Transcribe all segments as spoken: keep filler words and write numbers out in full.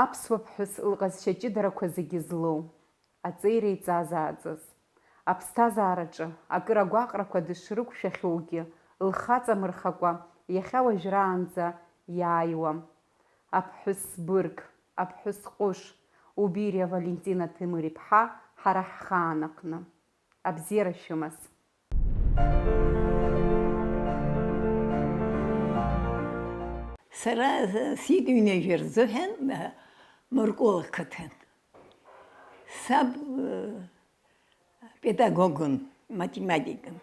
Аԥсуа ԥҳәыс лҟазшьа ҷыдарақәа зегьы злоу, аҵеира иҵазааӡаз, аԥсҭазаараҿы акыр агәаҟрақәа дышрықәшәахьоугьы, лхаҵа мырхакәа иахьа уажәраанӡа иааиуам. Аԥҳәыс бырг, аԥҳәыс ҟәыш, Убириа Валентина Ҭемыр-иԥҳа ҳара ҳхаан аҟны. Абзиара шәымаз! Сара сит ҩынҩажәа рзыҳәан Мыркәыла қыҭан. Саб педагогын, математикын.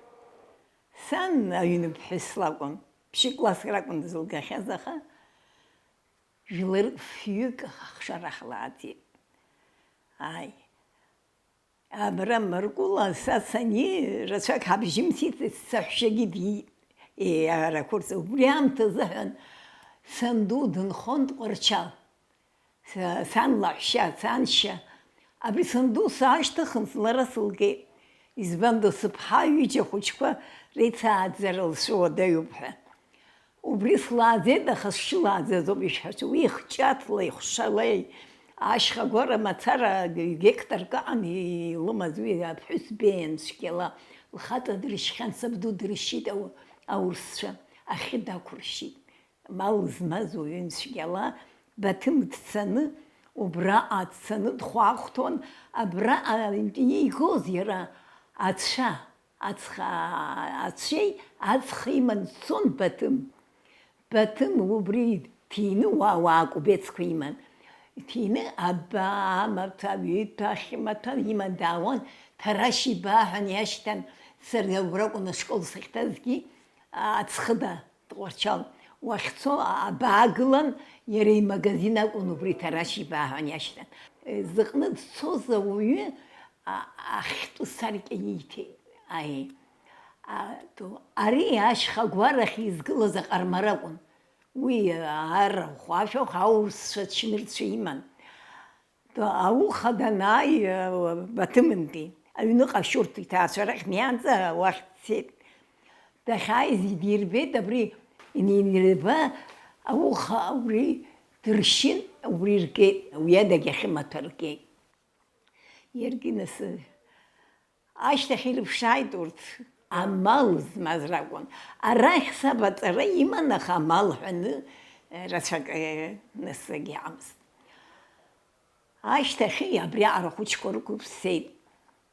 Сан аҩны ԥҳәыс лакәын, ԥшьык класск ракәын дызлгахьаз, аха жәлар фҩык ахшара ҳлааӡеит. Ааи. Абра Мыркәыла са сани, рацәак ҳабжьымсит, саҳәшьагьы диит, еиаарақәырҵа. Убри аамҭазыҳәан санду дынхон Тҟәарчал. Са, сан лаҳәшьа, саншьа. Абри санду саашьҭыхын, лара сылгеит. Избанду, сыԥҳа ҩыџьа ахәыҷқәа реицааӡара лцәыуадаҩуп ҳәа. Убри слааӡеит, аха сшылааӡаз ауп ишәҳәац, уи ихҷаҭлеи ихәшалеи, ашьхагәара мацара гектарк аҟан илымаз уи аԥҳәыс беиан цәгьала, лхаҵа дыршьхьан, сабду дыршьит ау-, аурысцәа, ахьы дақәыршьит. Мал змаз уаҩын цәгьала, Баҭым дцаны, убраҟа дцаны дхәаахәҭуан, абраҟа иигоз иара ацәа. Аҵх, ацәеи аҵх иман дцон Баҭым. Баҭым убри ҭины уа, уа кубецқәа иман. Ҭины абаа, амаҭәа, аҩытәа, ахьмаҭәа иман даауан, Ҭарашь ибаа ҳәа иашьҭан, сара убракәын ашкол сахьҭазгьы, Аҵхыда, Тҟәарчал. Уахьцо абаа гылан, иара имагазин акәын убри Ҭарашь ибаа ҳәа иашьҭан. Зыҟны дцоз ауаҩы а-, ахьтәы саркьа ииҭеит. Аи. А, ту, ари ашьха агәарахь изгылаз аҟармар акәын. Уи арахә-ашәахә аурысцәа ачнырцәа иман. Ауха данааи, Баҭымынтәи аҩныҟа ашьурҭ иҭаацәа рахь днеиаанӡа уахь дцеит. Дахьааиз идирбеит абри инеинирба ауха, убри дыршьын, убри ргеит, уи адагь ахьымаҭәа ргеит. Иаргьы нас Ашьҭахь ирыԥшааит урҭ, амал змаз ракәын. Арахь саб аҵара иман, аха амал ҳәаны, э, рацәак, э, насыгь иҟамызт. Ашьҭахь абриаҟара ахәыҷқәа рықәыԥсеит.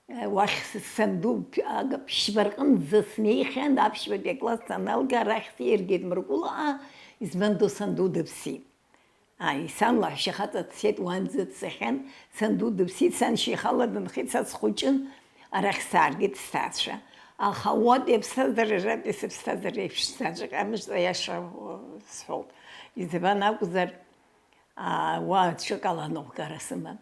Э, уахь с-, санду п-, ага, ԥшьба рҟынӡа снеихьан, аԥшьбатәи акласс саналга, арахь сиргеит Мыркәылаҟа, избанду санду дыԥсит. Ааи, сан лаҳәшьа хаҵа дцеит, уанӡа дцахьан, санду дыԥсит, саншьа ихала дынхеит, са схәыҷын, арахь сааргеит сҭаацәа. Аха уатәи аԥсҭазаара, аратәи сыԥсҭазаара еиԥш саҵәҟьамызт, аиаша сҳәоит. Избан акәзар, аа, уа ҽакала аныҟәгара сыман.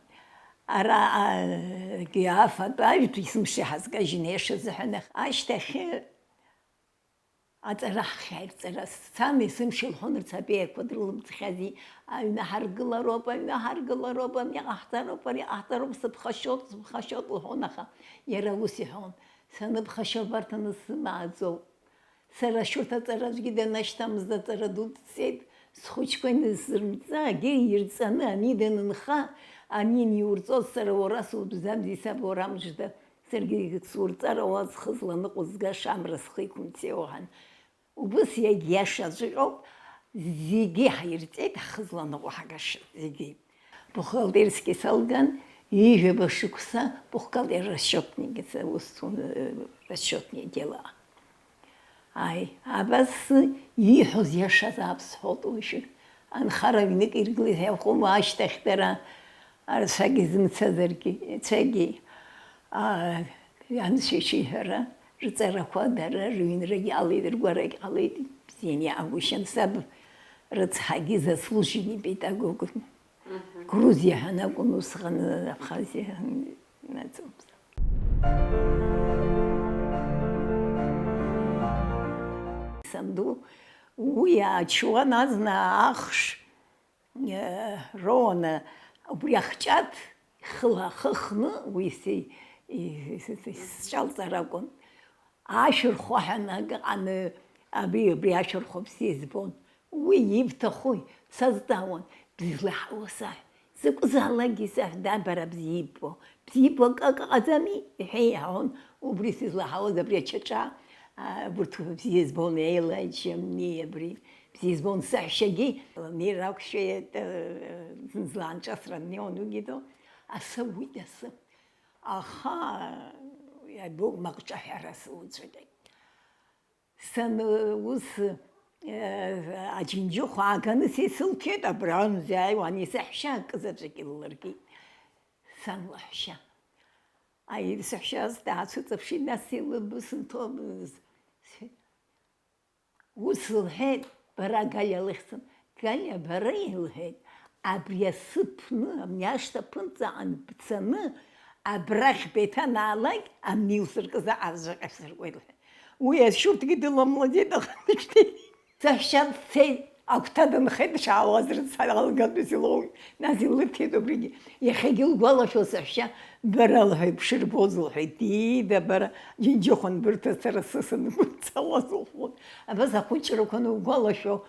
Ара, аа, афатә ажәтәи сымши ҳазкажьын, аиаша азыҳәан, ашьҭахь Аҵара ҳхьаирҵара сцан, есымша илҳәон, рцапиақәа дрылымҵхьази, аҩны ҳаргылароуп, аҩны ҳаргылароуп, абни ҟаҳҵароуп, ари ҟаҳҵароуп, сыԥхашьоит, сыԥхашьоит лҳәон, аха иара ус иҳәон, саныԥхашьо абарҭ анысзымааӡоу. Сара шьурҭ аҵара аӡәгьы данашьҭамызт, аҵара ду дҵеит, схәыҷқәа инысзырмҵа, агьи ирҵаны, ани данынха, ани аниурҵоз, сара уара сутәӡамзи, саб уара мыжда. Саргьы сурҵар ауаз, зхы зланыҟәызгаша амра схы иқәымҵеиуа ҳәан. Убыс иагьиашаҵәҟьоуп, зегьы ҳаирҵеит ҳхы зланыҟәҳагаша, зегьы. Бухгалтерский салган, ҩажәаба шықәса бухгалтер расчетник, ус, э, расчетный дела. Ааи, абас ииҳәоз иашазаап сҳәоит уажәы. Анхара ҩнык иргылеит ҳәа иҟоума ашьҭахь дара, рцәагьы зымцазаргьы, цәагьы, аа, анцәа иҽиҳәара, рҵарақәа дара рыҩнрагь ҟалеит, ргәарагь ҟалеит, бзианы иаагәышьан, саб рыцҳагьы заслуженный педагогын. Грузиа ҳәа акәын усҟан, Абхазиа наӡомызт. Санду уи ачуан азна ахш, э, роуаны, убри ахҷаҭ хыла ахы хны уи си-, и-, си-, сҿалҵар акәын. Ашәырхәа ҳәа акы ыҟаны, абри, абри ашәырхәа бзиа избон. Уи ибҭахуи? Сазҵаауан, бызлаҳауа саҳә, Закәызаалакгьы саҳәдабара бзиа иббо, бзиа иббо акы, акы ҟаӡами? Иҳәеи иаҳәон, убри сызлаҳауаз абри ачаҿа, а, урҭ бзиа избон, еилаџьамни абри, бзиа избон саҳәшьагьы, лнеира ақәшәеит, э, зынӡа лаанҿасра днеиуан уигьы ду, асы ауит, асы. Аха, иабоу, маҟҿаҳәара сылҵәеит. Сан, ус, э, аџьынџьыхәа ааганы са исылҭеит, абранӡа иааиуан, исаҳәшьа акы заҵәык иллыркит. Сан лаҳәшьа. Аи, саҳәшьа даацәыҵыԥшит, нас илыбз нҭомызт. Ус лҳәеит, бара, Галиа лыхьӡын. Галиа, бара, илҳәеит, абри асы ԥны, абни ашҭа ԥынҵаҟа бцаны, абрахь беиҭанаалак, абни иусыркыз аҟазаҟьа сыркуеит, лҳәеит. Уи ашьурҭгьы дыламлаӡеит, аха дышьҭеит. Саҳәшьа дцеит, агәҭа дынхеит, дшаауаз рыцҳа алгатәыс илоуит. Нас илырҭеит убригьы. Иахьагьы лгәалашәо саҳәшьа, бара, лҳәеит, бшырбоз, лҳәеит, иида, бара, џьынџьыхәан бырҭа сара сысынгәынцауаз лҳәон. Абас ахәыҷрақәа анугәалашәо,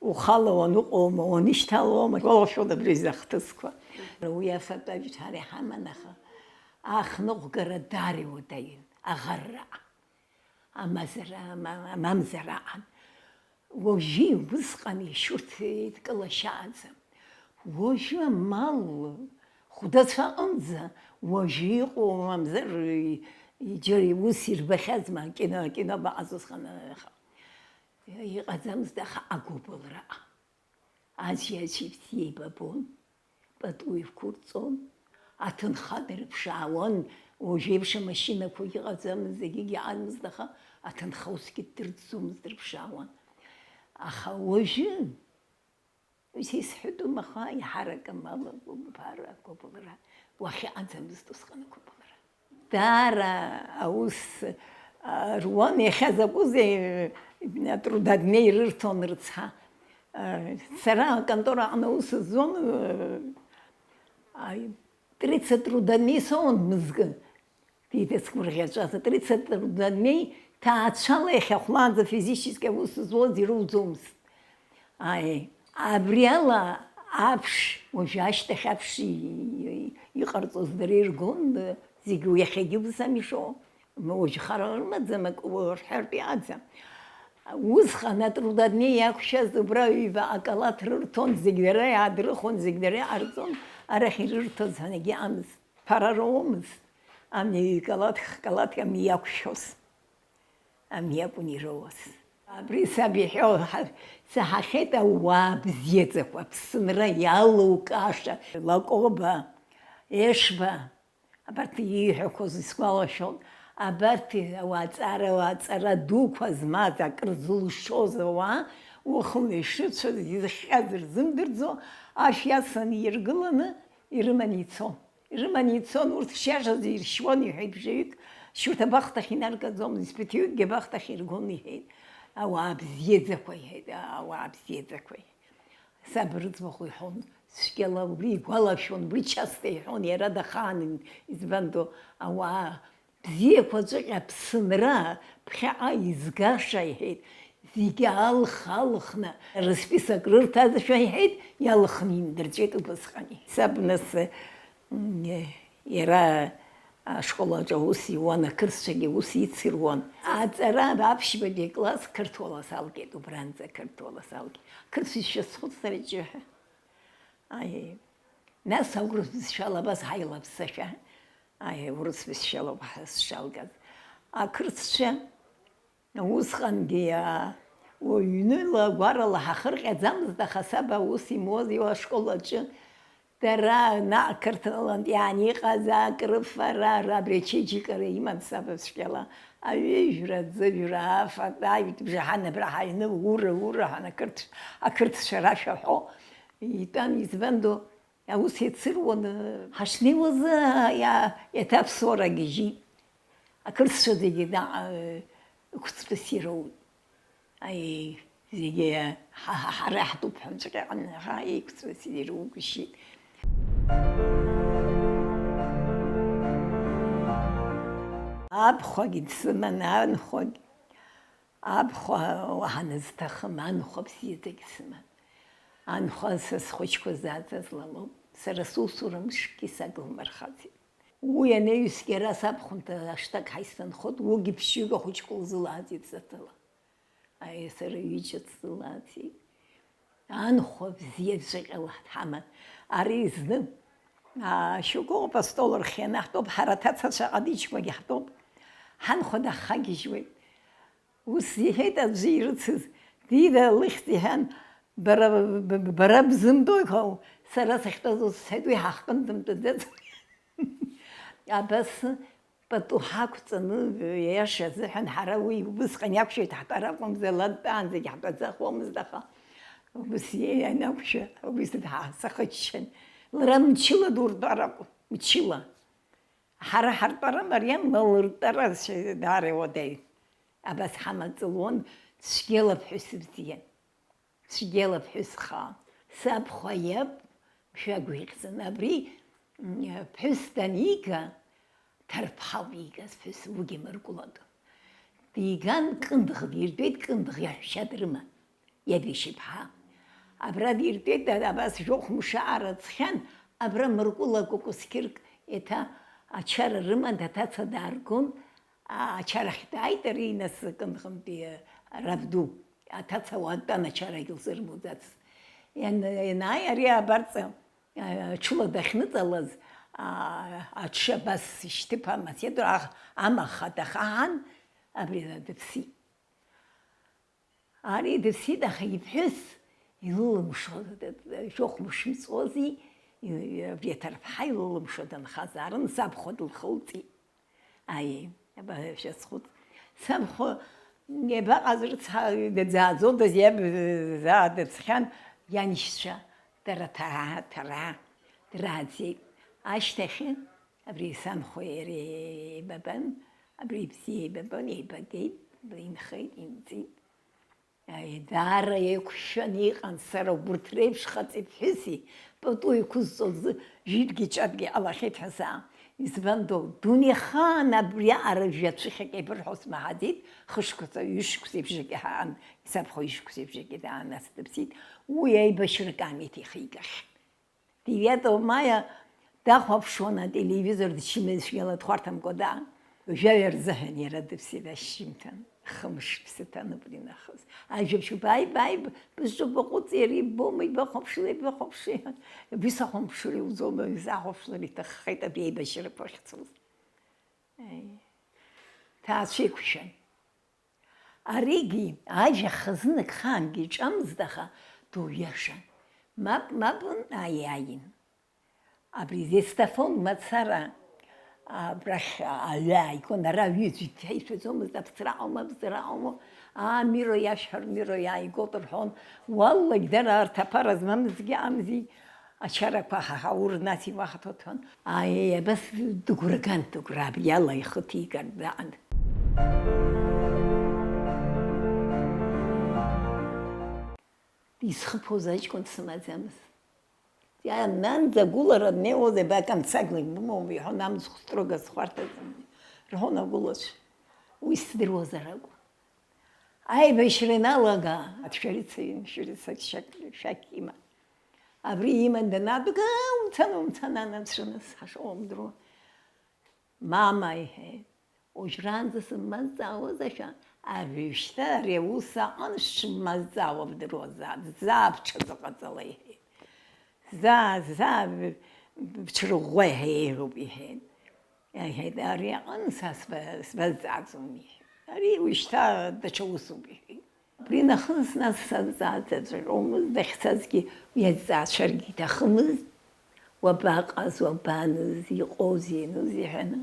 ухала уаныҟоума, уанышьҭалоума, гәалашәоит абри аҩыза ахҭысқәа. Уи афатә ажәҭара иҳаман, аха ахныҟәгара даара иуадаҩын, аӷарра. Амазара, ама-, амамзара аан. Уажәы усҟан ишьурҭ еидкылашьааӡам. Уажәы амал хәдацәа аҟынӡа, уажәы иҟоу мамзар, џьара ус ирбахьазма, акино, акино абаҟаз усҟан, аха иҟаӡамызт, аха агәыбылра. Аӡәи-аӡәи бзиа еибабон, пату еиқәырҵон, аҭынха дырԥшаауан, уажәеиԥш амашьынақәагьы ыҟаӡамызт, зегьгьы ыҟамызт, аха аҭынха усгьы ддырӡомызт, дырԥшаауан. Аха уажәы, ус исҳәатәым, аха иаҳаракым ала агәыбылра, агәыбылра уахьыҟаӡамызт усҟан агәыбылра. Даара аус, а, руан, иахьа закәызеи, а, трудодней рырҭон рыцҳа. А, сара аконтора аҟны аус зуан, а, а, тридцать трудодней соуан мызкы. Дидыцгәырӷьаҵәаса, тридцать трудодней ҭаацәала иахьахәлаанӡа физически аус зуаз ирылӡомызт. Аи, абри ала аԥш, уажәы ашьҭахь аԥш и-, и-, иҟарҵоз дара иргон, зегь уи иахьагьы ус ами ишоу. Уажә хара рымаӡам, акы уҳәартә иҟаӡам. Усҟан атрудодней иақәшәаз убра ҩба акалаҭ рырҭон, зегь дара иаадрыхон, зегь дара иҟарҵон, арахь ирырҭоз ҳәа егьыҟамызт. Ԥара роумызт, амни ҩ-калаҭ, х-калаҭ амни иақәшәоз. Амни акәын ироуаз. Абри саб иҳәо ҳа-, саҳахьеит, ауаа бзиаӡақәа, Аԥсынра иалукааша, Лакоба, Ешба, абарҭ ииҳәақәоз исгәалашәон, абарҭ ауааҵара, ауааҵара дуқәа змаз, акыр зылшоз ауаа, уахынла ишрыцәаз, изыхҟьаз рзымдырӡо, ашә иацланы иргыланы ирыманы ицон. Ирыманы ицон, урҭ шиашаз иршьуан, иҳәеит бжаҩык, шьурҭ абахҭахь инаргаӡомызт, исԥыҭҩыкгьы абахҭахь иргон, иҳәеит. Ауаа бзиаӡақәа, иҳәеит, ауаа бзиаӡақәа. Саб рыӡбахә иҳәон, цәгьала убри игәалашәон, убри часто иҳәон, иара дахаанын, избандо, ауаа бзиақәа ҵәҟьа Аԥсынра ԥхьаҟа изгаша, иҳәеит, зегьы алх-алхны, рысписок рырҭазшәа, иҳәеит, иалхны индырҵәеит убысҟан. Саб нас, м, иара ашкол аҿы аус иуан, ақырҭцәагьы аус ицыруан. Аҵара аԥшьбатәи акласс қырҭуала салгеит, убранӡа қырҭуала салгеит. Қырҭ сшәа схәыцра ҷыҳәа. Аиеи. Нас аурыс бызшәала абас ҳаилаԥсашәа, аиеи, урыс бызшәала уаҳа сшалгаз. Ақырҭцәа усҟангьы, а, уҩныла, гәарала ҳахырҟьаӡамызт, аха саб аус имуаз, иуа ашкол аҿы дара наҟ қырҭналантә иаан иҟаз акрыфара, ара абри ачеиџьыкара иман саб цәгьала. Аҩыжәра, аӡыжәра, афатә, аҩтә бжаҳан абра ҳаҩны, ура, ура ҳәа, ақырҭ-, ақырҭцәа рашәа ҳәо. Итәан, избандо, аус еицыруаны ҳашнеиуаз, иа-, иаҭаԥсуара гьежьит. Ақырҭцәа зегьы наҟ, ықәҵтәыс ироуит. Аи, зегьы ҳа, ҳа, ҳара иаҳтәуп ҳәа нҵәҟьа ҟамлаха, еиқәҵтәыс ирогьежьит. Абхәагьы дсыман, анхәагь. Абхәа уаҳа назҭахым, анхәа бзиаӡагь сыман. Анхәа са схәыҷқәа заҵаз ла лоуп. Сара сусура мышкгьы сагымхархаӡеит. Уи анаҩсгьы ара сабхәында аштаб ҳаисҭынхоит, уигьы ԥшьҩык ахәыҷқәа лзылааӡеит заҭала. Аиеи, сара ҩыџьа сзылааӡеит. Анхәа бзиа ԥшьаҟьала ҳаман. Ари зны, аа, шьоукы ыҟоуп астол рхианы ҳтәоуп, ҳара аҭацацәа ҟадиџьқәа ҳтәоуп. Ҳанхәа даҳхагьежьуеит. Ус иҳәеит аӡәы ирыцыз, дида лыхьӡ иҳәан, бара, б-, б-, бара бзымдои ҳәа, сара сахьтәаз ус сҳәеит, уи ҳахҟынӡа мтәаӡаӡ. Абас пату ҳақәҵаны, иаша азыҳәан ҳара уи убысҟан иақәшәеит ҳтәар акәымзар, лантәаанӡагь ҳтәаӡахуамызт, аха убыс ианақәшәа, убыс ҳа-, сахыччан. Лара мчыла дуртәар акәын, мчыла. Ҳара ҳартәара мариам, ма лыртәара даара иуадаҩ. Абас ҳамаҵ луан, цәгьала ԥҳәыс бзиан. Цәгьала ԥҳәыс хаа. Сабхәа иаб, мшәагәихьӡын, абри, м, ԥҳәыс данига, ҭарԥҳауп иигаз ԥҳәыс, уигьы мыркәлатәын. Диган Кындыӷ диртәеит, Кындыӷ иаҳәшьа дрыман, иаб ишьаԥҳа. Абра диртәеит, да-, абас жәохә мшы аарыцхьан, абра мыркәыла кәакәсқьырк еиҭа ачара рыман, аҭаца дааргон, а-, ачарахь дааит, ари нас Кындыӷынтәи рабду. Аҭаца уа дтәан, ачарагь лзырмуӡацызт. Иан-, ианааи, ари абарҵа, а, ҽыла дахьныҵалаз, а, аҽы абас ишьҭыԥ амаҵ иатәра, аӷ-, амаха дахаҳан, абри дыԥсит. Ари дыԥсит, аха иԥҳәыс илылымшо, шәохә мыш мҵуази, абри аҭарԥҳа илылымшо данхазаарын, сабхәа дылхылҵит. Аиеи, аба шәазхәыц. Сабхәа иабаҟаз, рыцҳа, дыӡааӡодаз, иаб заа дыԥсхьан, ианшьцәа дара ҭараа, ҭараа драаӡеит. Ашьҭахьы абри сабхәеи иареи еибабан, абри ибзиа еибабон, еибагеит, инхеит, имҵит. Аи, даара еиқәшәаны иҟан, сара убырҭ реиԥш хаҵеи ԥҳәыси пату еиқәызҵоз жәытәгьы ҷапгьы ҟалахьеит ҳәа саа. Избан доу, дунеихаан абриаҟара жәа цәыхьак еибырҳәо смаҳаӡеит, хышықәса, ҩышықәсеи бжаки ҳаан, исабхәа ҩышықәсеи бжаки даан, нас дыԥсит, уи аибашьра акомет ихигахьан. Девятого мая дахәаԥшуан ателевизор, дшьымазшәала дхәарҭамкәа даан. Жәаҩа рзыҳәан иара дыԥсит ашьжьымҭан, хымш ԥсы ҭан убри нахыс. Ажәабжьуп, ааи, бааи, б-, бызҿу баҟәыҵи, иара иббома, ибахәаԥшла, ибахәаԥши ҳәа. Бисахәамԥшыр иуӡома, исахәаԥшлар иҭаххеит абри аибашьрақәа ахьцоз. Аи. Ҭаацәеиқәшәан. Аригьы ажәа хазынак хаангьы иҿамызт, аха дуиашан. Мап, мап, ааиааин. Абри Зестафон мацара абрахь аҩы ааигон, ара аҩы аӡәы иҭаишәаӡомызт, аԥсра аума, абзара аума, аа, Миро иашәҳәар, Миро иааигот рҳәон, уаллагь дара арҭ аԥара змамызгьы амзи, ачарақәа ҳа-, ҳаур нас имахаҭоҭәон. Аиеи, абас дыгәраган, дыгәра, абри ала ихы ҭигар даан. Исхыԥоз аҷкәын сымаӡамызт. Иаананӡа агәылара днеиуаз, еибакамцагла ибымоума, иҳәон, амцхә строга схәарҭаӡам, рҳәон агәылацәа. Уи сдыруазар акәын. Аибашьра иналага, аҭшәарыцаҩын, шәарыцак шәак, шәак иман. Абри иман данаатәа, га, умцан, умцан, анацәа нас ҳашоумдыруа. Мама, иҳәеит, уажәраанӡа сыммазҵаауазашәа, абри шьҭа ари аус аҟан шәшыммазҵаауа бдыруазаап, заа бҽазыҟаҵала, иҳәеит. Заа, заа б-, бҽырӷәӷәа иҳәа еиӷьуп, иҳәеит. Иҳәеит, ари аҟын са сба-, сбазҵааӡом, иҳәеит. Ари уажәшьҭа даҽа усуп, иҳәеит. Убри нахыс нас сазҵааӡаҵәҟьомызт, дахьцазгьы уи азҵаацәаргьы иҭахымызт, уабаҟаз, уабаныз, иҟоузеи, ианузеи ҳәаны.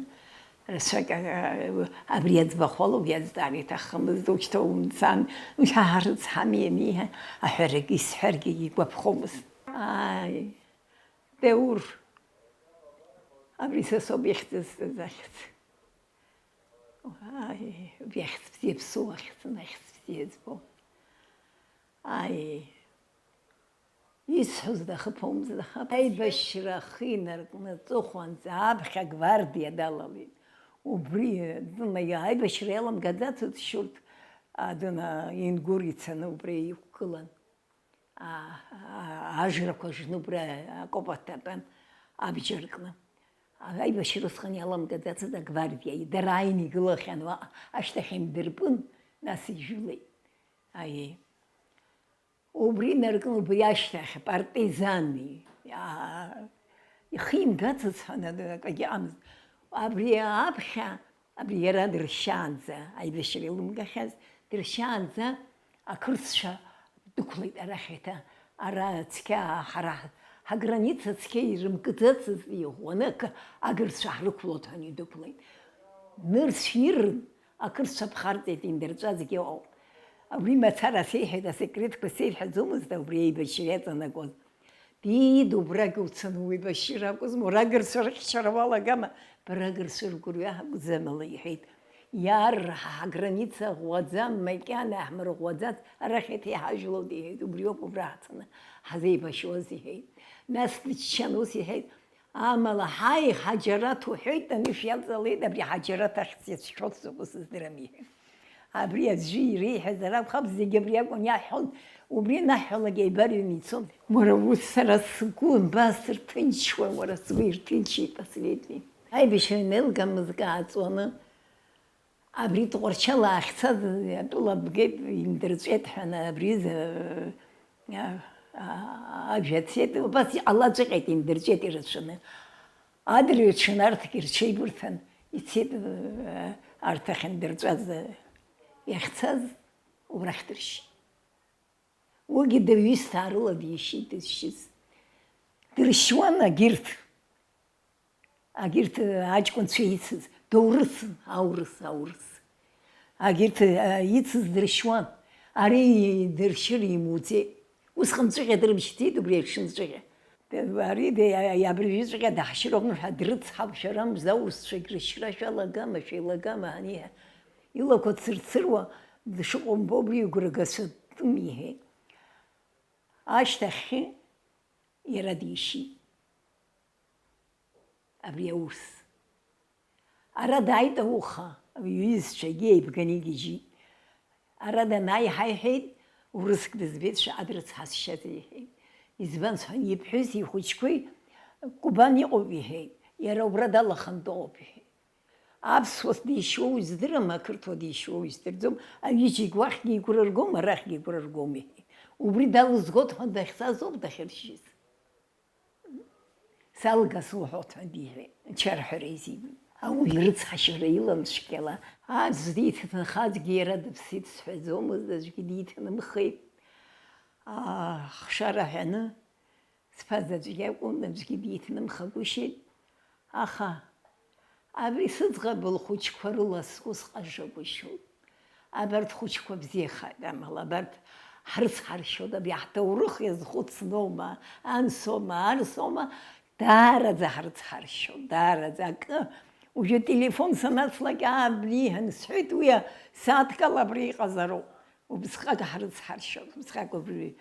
Рацәак, а, абри аӡбахәала уи азҵаара иҭахымызт, ушьҭа умцан, ушьҭа ҳарыцҳами аниҳәа, аҳәарагьы исҳәаргьы игәаԥхомызт. Ааи, Даур, абри са соуп ихьӡызҵаз ахьӡ. Уааи, уи ахьӡ бзиа ԥсуа ахьӡын, ахьӡ бзиа збон. Аи, исҳәоз дахыԥомызт, аха аибашьра ахы инаркны аҵыхәанӡа аԥхьа гвардиа далалеит. Убри, дына, аибашьра иаламгаӡацызт шьурҭ, а, дына, Ингәыр ицаны убри иқәгылан. ажрақәа жны убра акопа дтатәан абџьар кны. Аибашьра усҟан иаламгаӡацызт агвардиа, дара ааины игылахьан уаҟа, ашьҭахь еимдырпын, нас ижәылеит. Аиеи. Убри инаркны убри ашьҭахь апартизани, аа, ихы имгацызт ҳәа акагьы ыҟамызт. Абри аԥхьа, абри иара дыршьаанӡа, аибашьра илымгахьаз, дыршьаанӡа ақырҭцәа дықәлеит арахь еиҭа. Ара цқьа ҳара ҳграница цқьа ирымкӡацызт, иӷәӷәаны ақырҭцәа ҳрықәлоит ҳәа идәықәлеит. Нырцә ирын, ақырҭцәа ԥхарҵеит, индырҵәазгьы ыҟоуп. Абри мацара сеиҳәеит, асекретқәа сеиҳәаӡомызт, убри еибашьра иаҵанакуаз. Диит, убрагь уцаны уеибашьыр акәызма, уара агырцәа рыхьчара уалагама, бара агырцәа ргәырҩа ҳакәӡам, ала иҳәеит. Иарра ҳграница ӷәӷәаӡам, макьана иаҳмырӷәӷәаӡац, арахь еиҭа иҳажәлоит, иҳәеит, убриоуп убра ҳцаны ҳазеибашьуаз, иҳәеит. Нас дыччан ус иҳәеит, Амала, ҳаи, Ҳаџьараҭ уҳәоит, анышә иалҵалеит, абри Ҳаџьараҭ ахьӡ иацәшәоит, закәу сыздырам, иҳәеит. Абри аӡәы иреиҳәазар акәхап, зегьы абри акәын иаҳҳәон, убри анаҳҳәалак еибарыҩны ицон. Уара, ус сара сгәы анбасырҭынчуа, уара, сгәы ирҭынчит последний. Аибашьра анеилга, мызкы ааҵуаны, Абри Тҟәарчал ахьцаз атәыла бгеит, индырҵәеит ҳәа, абри, а, а, ажәа цеит, убас иҟалаҵәҟьеит, индырҵәеит ирацәаны. Адырҩаҽны арҭгьы рҽеибырҭан, ицеит, а, арҭ ахьындырҵәаз, иахьцаз убрахь дыршьит. Уигьы дырҩысҭаарыла дишьит дызшьыз. Дыршьуан агьырҭ. Агьырҭ аҷкәынцәа ицыз, доурысын, аурыс, аурыс. Агьырҭ, а, ицыз дыршьуан. Ари дыршьыр имуӡеит. Усҟанҵәҟьа дрымшьҭит, убри аҽынҵәҟьа. Ари де-, абыржәыҵәҟьа даҳшьыр аҟны ҳәа дрыцҳауп, шәара мза аурысцәагь рышьра шәалагама, шәеилагама, ани, илақәа цырцыруа дшыҟоу мбо, убри игәра гацәа дтәым, иҳәеит. Ашьҭахьхьы иара дишьит. Абри аурыс. Ара дааит ауха, иҩызцәагьы еибганы игьежьит. Ара данааи ҳаиҳәеит, урыск дызбеит, шәаҟа дрыцҳасшьазеи, иҳәеит. Избан сҳәан, иԥҳәыси ихәыҷқәеи Кубан иҟоуп, иҳәеит. Иара убра далахантәоуп, иҳәеит. Аԥсуа дишьуоу издырам, ақырҭуа дишьуоу издырӡом, аҩыџьагь уахьгьы игәра ргом, арахьгьы игәра ргом, иҳәеит. Убри далызгоит ҳәа дахьцаз ауп дахьыршьыз. Салга суҳәоит ҳәа диҳәеит, чарҳәара изибеит. Ауаҩы рыцҳашьара илан цәгьала, аӡә диҭанхазгьы иара дыԥсит сҳәаӡомызт, аӡәгьы диҭанымхеит. Ахшара ҳәаны, сԥа заҵәык иакәын, аӡәгьы диҭанымхагәышьеит. Аха абри сыӡӷаб лхәыҷқәа рыла сгәы сҟажагәышьоит. Абарҭ хәыҷқәа бзиахааит, амала абарҭ ҳрыцҳаршьоит, абри ҳҭоурых иазхәыцноума, ансоума, арсоума, даараӡа ҳрыцҳаршьоит, даараӡа. Акы, уажәы ателефон санацлак, аа, абри иҳәан сҳәеит, уи сааҭк ала абра иҟазароуп. Убысҟак ҳрыцҳаршьон, убысҟак убри,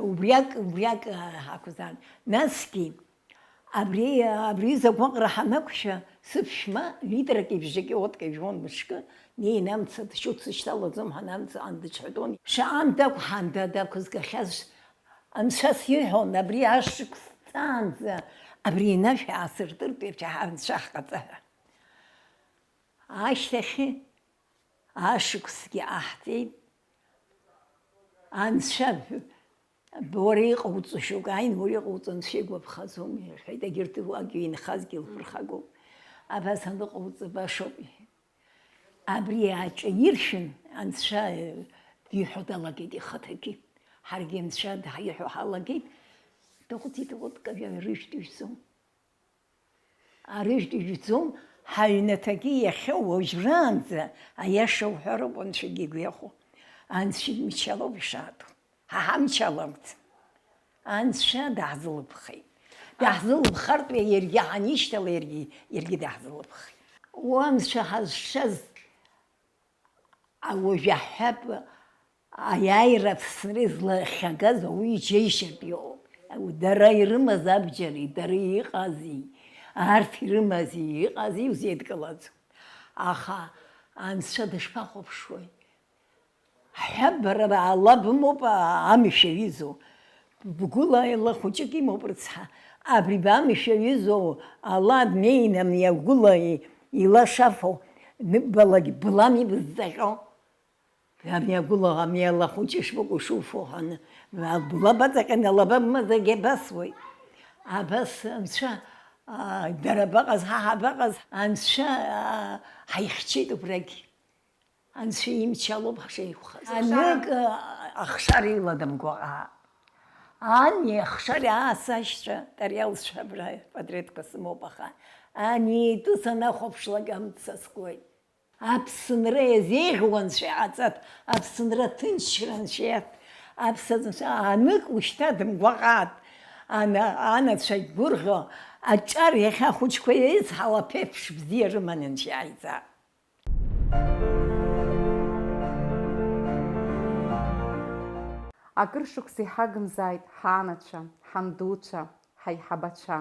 убриак, убриак ҳақәзаан. Насгьы, абри, абри иҩыза агәаҟра ҳанақәшәа, сыԥшәма литрак ибжаки отка ижәуан мышкы, неин амца дшьуцышьҭалаӡом ҳәа, амца аан дыҽҳәатәон. Шаҟа аан дақәҳан, да дақәызгахьаз, анцәа сиҳәон, абри ашықәс ҵаанӡа абри инашә аасыртыртә, иаҳа анцәа ҳҟаҵа ҳәа. Ашьҭахьы Ашықәсгьы ҟаҳҵеит. Анцәа, уара иҟауҵо шьоук ааин, уара иҟауҵо анцәа игәаԥхаӡом, иҳәеит, егьырҭ уагь инхазгьы илԥырхагоуп. Абас аныҟауҵо башоуп, иҳәеит. Абри аҿы иршәын, анцәа, э, диҳәо далагеит ихаҭагьы. Ҳаргьы анцәа даҳиҳәо ҳалагеит, дыҟәҵит, урҭ каҩы рыжәтә ижәӡом. Арыжәтә ижәӡом, ҳаҩнаҭагьы иахьа уажәраанӡа, аиаша уҳәароуп, анцәагьы игәы иахәо. Анцәа имчалоуп ишаатәу. Ҳа ҳамчаламт. Анцәа даҳзылыԥхеит. Даҳзылыԥхартә иаргьы ҳанишьҭала, иаргьы, иаргьы даҳзылыԥхеит. Уа анцәа ҳазшаз Уажә аҳәап, аиааира Аԥсны излахьагаз ауаҩы иџьеишьартә иҟоуп. Дара ирымаз абџьари, дара иҟази, арҭ ирымази, иҟази узеидкылаӡом. Аха Анцәа дышԥахәаԥшуеи? Ҳҳәап, бара ала бымоуп амшә иаҩызоу. Бгәыла ила хәыҷык имоуп, рыцҳа, абри бамшәаҩызоу ала днеины амни агәыла илашафо, ныббалагь былам ибызҵаҟьо. Амни агәыла, амни ала хәыҷы шбыкәу шуфо ҳәаны, была баҵаҟьаны алаба бымазаргьы абасуеит. Абас анцәа, аа, дара абаҟаз, ҳа ҳабаҟаз, анцәа, аа, ҳаихьчеит убрагь. Анцәа имч алоуп ҳшеиқәхаз. Анык, ахшара иладым гәаҟаа. Ани ахшара аасашьцәа, тариалцәа абра патреҭқәа сымоуп, аха ани итәы санахәаԥшлак амца скуеит. Аԥсынра иазеиӷьу анцәа иҟаҵат, Аԥсынра ҭынчра анцәа иаҭ, аԥсаҵәҟьа анык ушьҭа дымгәаҟаат, ана-, анацәа гәырӷьо, аҿар иахьа ахәыҷқәа еицҳауа ԥеиԥш бзиа рыманы анцәа иааиҵа. Акыр шықәса иҳагымзааит ҳанацәа, ҳандуцәа, ҳаиҳабацәа.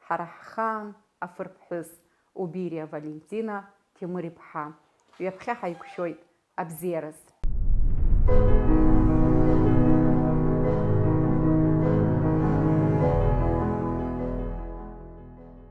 Ҳара ҳхаан афырԥҳәыс Убириа Валентина Ҭемыр-иԥҳа, ҩаԥхьа ҳаиқәшәоит абзиараз.